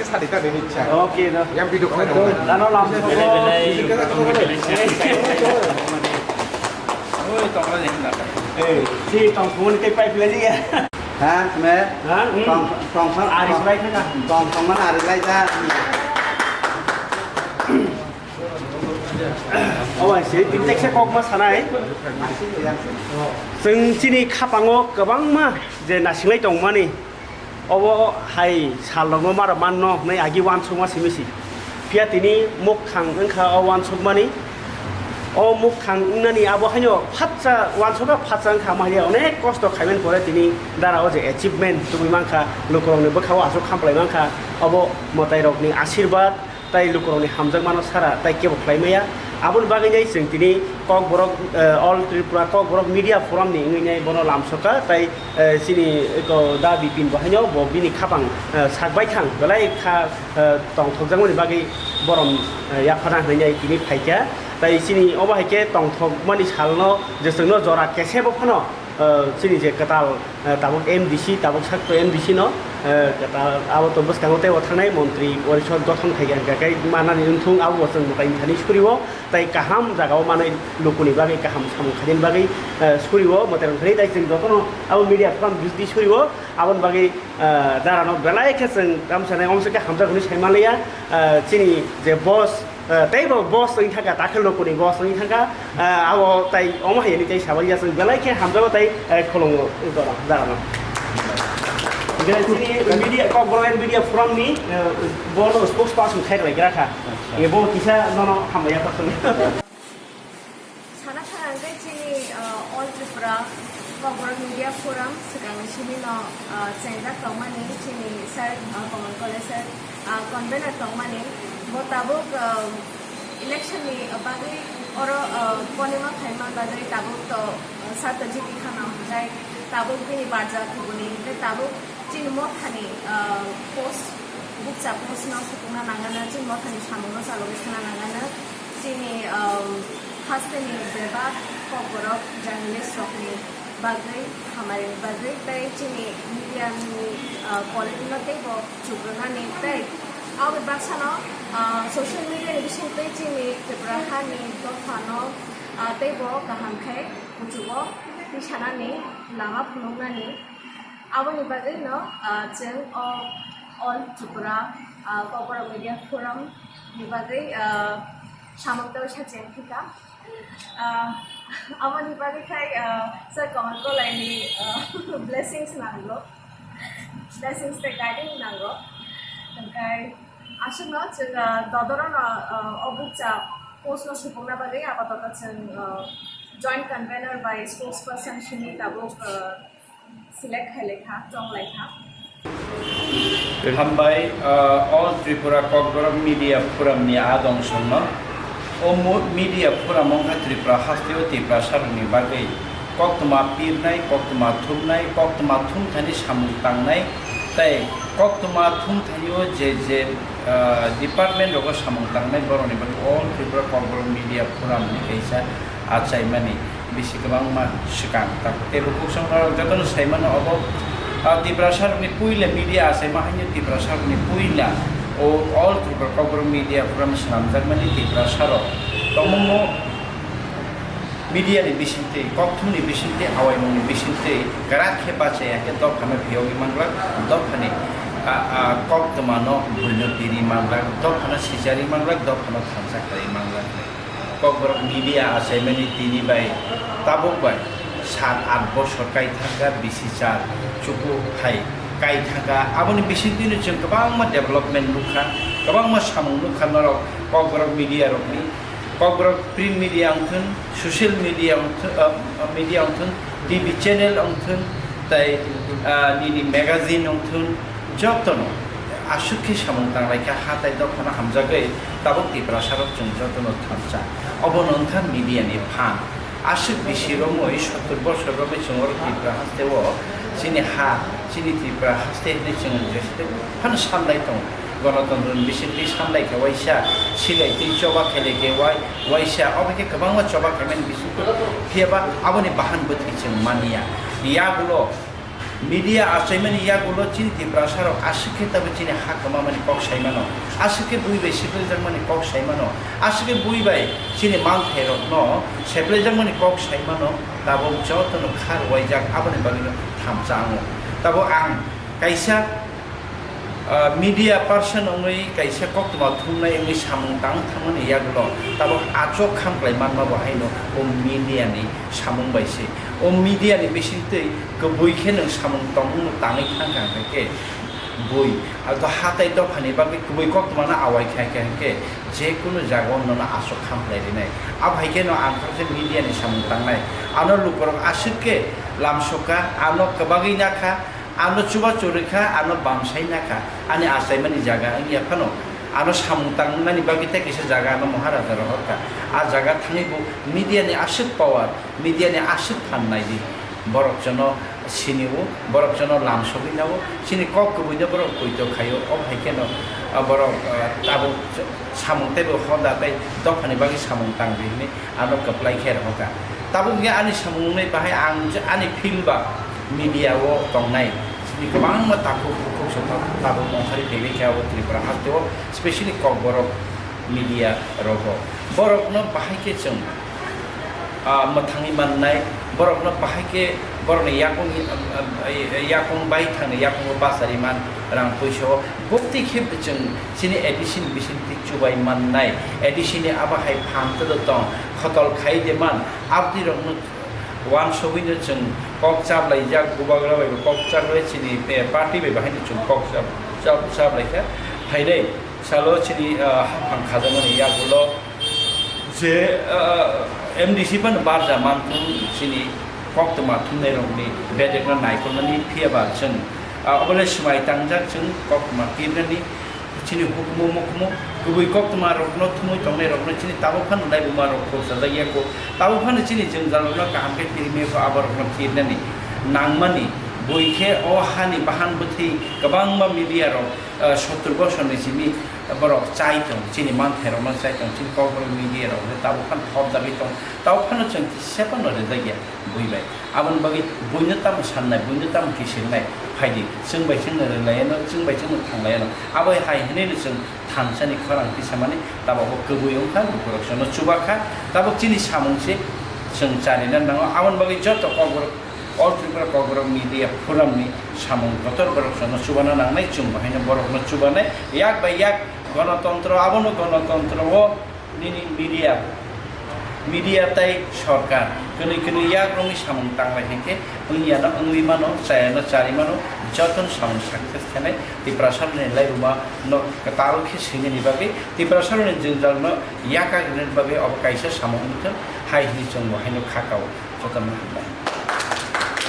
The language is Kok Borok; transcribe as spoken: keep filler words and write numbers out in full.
Tadi tadi ni cha. Oke, no. Yang video kau. Ano lam. Oi, tong ni na. Eh, si tong phone ni tei pipe lagi ya. Ha, me? Ha? Hmm. Tong, tong, tong, Ari sulai kha na? Tong, tong mana ari lai da. O bai se, tin tekse kok ma sanai. Chwng chini khapango kwbangma je nasinglai tongmani. Obo hai salrokno maro manno hwnwi agi uansukma simi si. Phiya tini mukhang wngkha o uansukmani. O mukhang wngnani abo haino phatsa uansukha phatsa wngkha, ama hai onek kosto khaimani pore tini dara o je achievement tubui mankha, lukurokni bwkhao aswk khamplai mankha, obo mwtairokni asirwad. Tai lukurokni hamjakmano sara tai kebo khlai maya. Aboni bagwi nai chwng tini Kokborok, eh, All Tripura Kokborok Media Forum ni wngwi nai bono lamsoka tai, eh, chini eko da Bipin bo haino bo bini khapang, eh, sak baithang belai kha, eh, tongthokjakmani bagwi borom, eh, yaphana hwnwi nai tini phaikha. Tai chini obo hai khe tongthokmani salno je chwngno jora kesebo phano, eh, chini je kwtal, eh, tabuk M D C, tabuk sakto M D C no, eh, kwtal abo to bwskango tei o thangnai montri porisod gothon khai kha, hwnkhe manani wngthung abo bo chwng mwtai thani surio, tai kaham jagao manwi lukuni bagwi kaham samung khainani bagwi, eh, surio mwtai rok thani tai chwng jotono abo media forum bisdi surio aboni bagwi, eh, darano belai khe chwng tamsa nai omsike hamjak hwnwi sai manliya, eh, chini je boss, Eh, tei bo boss wng thangkha, dakhil rokni boss wng thangkha, eh, abo tai omo hai ni tei sabai ya chwng belai khe hamjago tei, eh, khulungo, eh, jora, jora no. Hingke chini media, Kokborok Media Forum ni, eh, bono spokesperson khai rwlai gra kha. Acha. Eh, bo kisa nono hambai ya patung. Sana thang hingke chini, eh, All Tripura Kokborok Media Forum swkangni simi no, eh, chengjak tongmani chini sir, eh, Kamal Kole sir, ah, convener tongmani, bo tabuk, ah, election ni bagwi oro, ah, ponima phaima bagwi tabuk to, ah, Satyajit Khana hwnjai tabuk bini barja kubuni, hwnkhe tabuk chini mothani, ah, post, bukcha post no supungna nangano, chini mothani samung no chalogwi khana nangano, chini, ah, hasteni bebak kokborok journalist rokni bagwi, hamari bagwi, tei chini media ni, ah, quality no teibo chukrunani tei aboni baksano, ah, social media ni bisingtwi chini Tripura hani dophano, ah, teibo kaham khe kuchugo tisanani lama phunuknani. Aboni bagwino, ah, chwng o All Tripura, ah, Kokborok Media Forum ni bagwi, ah, samung tangwi sachi thika. Ah, aboni bagwi khai, ah, sir Kamal Kolai ni, ah, blessings nango. Blessings tei guiding nango. Hwnkhe aswkno chwng, ah, dodorno, ah, o bukcha post no supungna bagwi apatot chwng, ah, joint convener bai spokesperson simi tabuk, ah, select khailai kha, chonglai kha. Hambai, ah, All Tripura Kokborok Media Forum ni adong songno. O mo-, media forum wngkha Tripura hasteo Tiprasa rokni bagwi koktwma pirnai, koktwma thumnai, koktwma thumthani samung tangnai, tei koktwma thumthanio je je, ah, department rogo samung tangnai borokni bagwi All Tripura Kokborok Media Forum ni kaisa achaimani bisi kwbangma swkang. Tak teibo kuk chwng norok jotono sai mano obo, ah, Tiprasa rokni puila media achaima haino Tiprasa rokni puila o All Tripura Kokborok Media Forum swnamjakmani Tiprasa rok tongmungno media ni bisingtwi, kokthumni bisingtwi, awaimungni bisingtwi kwrak khe bachai ya khe dophano phiyogwi manglak, dophani, ah, ah, koktwmano buino piri manglak, dophano sijari manglak, dophano thansa khlai manglak. Kokborok media achaimani tini bai tabuk bai sat aath bosor kai thangkha, bisi char chuku hai kai thangkha. Aboni bisingtwino chwng kwbangma development nukha, kwbangma samung nukha norok Kokborok media rokni, Kokborok print media wngthun, social media wngthun, ah, media wngthun, T V channel wngthun, tei, ah, nini magazine wngthun, jotono aswk khe samung tanglaikha, ha tai dophano hamjagwi tabuk Tiprasarok chwng jotono thansa. Obono wngkha media ni phan. Aswk bisi romwi, sottor bosor romwi chwng oro Tripura hasteo chini ha, chini Tripura haste hinwi chwng jesede phano sanlai tongo. Gonotontro ni bisingtwi sanlai khe waisa, silai twi choba khailai khe wai-, waisa, obo khe kwbangma choba khaimani bisingtwi. Phiyaba aboni bahan bwtwi chwng manya. Yagulo Media achaimani yagulo chini Tiprasa rok aswk khe tabuk chini ha kwmamani kok sai mano, aswk khe bui bai seplejakmani kok sai mano, aswk khe bui bai chini manthai rokno seplejakmani kok sai mano, tabuk jotono kha rwuaijak aboni bagwino thamsa ango. Tabuk ang kaisa ah, media person wngwi kaisa koktwma thumnai wngwi samung tang thangmani yagulo tabuk achuk khamklai manma bo haino o media ni samung bai se. O media ni bisingtwi kwbui khe nwng samung tongmung tangwi thang kha hwnkhe bui. Abo hatai dophani bagwi kwbui koktwma no awai kha khe hwnkhe je kunu jaga o nono achuk khamklai rinai. Abo hai khe no ang khe media ni samung tangnai. Ano lukurok aswk khe lamsokha, ano kwbagwi nakha, ano chubachu rwkha, ano bamsai nakha, ani achaimani jaga wngya phano, ano samung tangnani bagwi tei kisa jaga ano Maharaja rohorkha. A jaga thangwi bo media ni aswk power, media ni aswk phan naidi. Borok jono sinio, borok jono lamsogwi nao, chini kok kwbui no borok poito khaio, o hai kheno, ah, borok, ah, tabuk samung teibo hoda tei dophani bagwi samung tangdi hinwi ano kwplai khe rohorkha. Tabuk hwnkhe ani samung wngnai bahai ang je ani field ba media o tongnai chini kwbangma takhuk bukhuk songkha tabuk ongkhorwi tongwi khe abo Tripura haste o, specially Kokborok media rogo. Borokno bahai khe chwng, ah, mwthangwi mannai, borokno bahai khe borokni yakung, ah, yakung bai thangni yakungo bachari man rang puisa o. Buktwi khe chwng chini A D C ni bisingtwi chubai mannai, A D C ni abo hai phan kwdwk tong, khotol khai de man, abtwi rokno wansugwino chwng kok chaplaijak, bubagra bai bo kok chaplai, chini, eh, party bai bo haino chwng kok chap-, chap-, chaplaikha. Phainai salo chini, ah, haphang khajakmani yagulo je, ah, M D C phano barja manthung chini koktwma thumnairokni bedekno naikolnani, phiyaba chwng, ah, obole swmai tangjak chwng koktwma kirnani. Chini hukumu mukumu kwbui koktwma rokno thumwi tongnai rokno chini tabuk phano laibuma rok khoroksa jak ya kho. Tabuk phano chini jwngjal rokno kaham khe kirimi kho, abo rokno kirnani nangmani. Bui khe o hani bahan bwthwi kwbangma media rok, ah, sottur bosor ni simi borok chai tong, chini manthai rokno chai tong, chini Kokborok media rok tabuk phano thopjagwi tong, tabuk phano chwng kisa phano rijak ya. Bui bai. Aboni bagwi buino tamo sannai, buino tamo kisingnai, phaidi, chwng bai chwngno rwlaiano, chwng bai chwngno thanglaiano. Abo hai hwnwi no chwng thansani khorang tisamani, tabok bo kwbui wngkha, lukurok chwngno chubakha, tabok chini samung se chwng charina nango. Aboni bagwi joto Kokborok, All Tripura Kokborok Media Forum ni samung kotor borok chwngno chubana nangnai, chwng bo haino borokno chubanai, yak bai yak gonotontro, abono gonotontro o Nini media, media tei sorkar kwnwi kwnwi yak romwi samung tanglai hinkhe wngya no wngwi mano, chaya no chari mano, jotono samung success khenai Tiprasa rokni laibuma no kwtal khe swinani bagwi, Tiprasa rokni jwngjal no yakagrinani bagwi obo kaisa samung wngthwng hai hwnwi chwng bo haino kha kao. Jotono hambai.